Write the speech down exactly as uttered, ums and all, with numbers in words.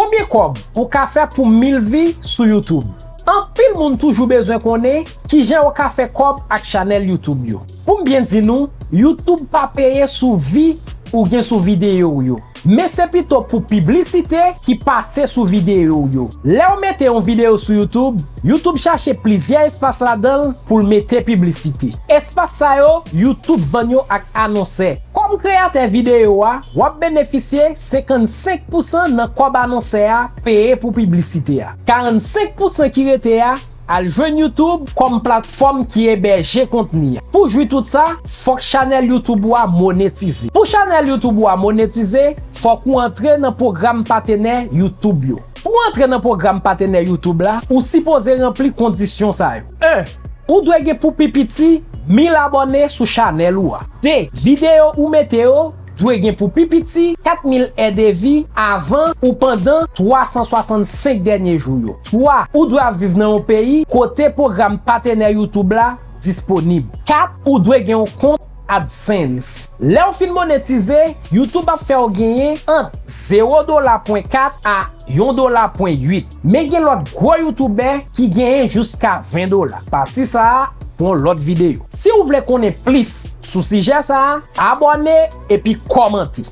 Konbyen kòb ou ka fè pou mil vi sou YouTube? Anpil moun toujou bezwen konnen kijan yo ka fè kòb ak chanèl YouTube yo. Pou m byen di nou, YouTube pa peye sou vi ou gen sou videyo w yo. Men se pito pou piblisite ki pase sou videyo w yo. Lè w mete yon videyo sou YouTube, YouTube chache plizyè espas ladan l pou l mete piblisite. Espas sa yo, YouTube vann yo ak anonsè. Kòm kreyatè videyo a, w ap benefisye senkannsenk pousan nan kòb anonsè a peye pou piblisite a. Karannsenk pousan ki rete a al jwenn YouTube kòm platfòm ki ebèje kontni a. Pou jwi tout sa, fòk chanèl YouTube ou a monetize. Pou chanèl YouTube ou a monetize, fòk ou antre nan pwogram patenè YouTube yo. Pou antre nan pwogram patenè YouTube la, ou sipoze ranpli kondisyon sa yo. En, ou dwe gen pou pi piti mil abòne sou chanèl ou a. De, videyo ou mete yo dwe gen pou pi piti kat mil èdvi avan ou pandan twa san swasannsenk dènye jou yo. Twa, ou dwe ap viv nan yon peyi kote pwogram patenè YouTube la disponib. Kat, ou dwe gen yon kont AdSense. Lè w fin monetize, YouTube ap fè w genyen ant zewo dola pwen kat a yon dola pwen uit. Men gen lòt gwo youtubè ki genyen jiska ven dola. Pati sa a pou yon lòt videyo. Si w vle konnen plis sou sijè sa a, abòne epi kòmante.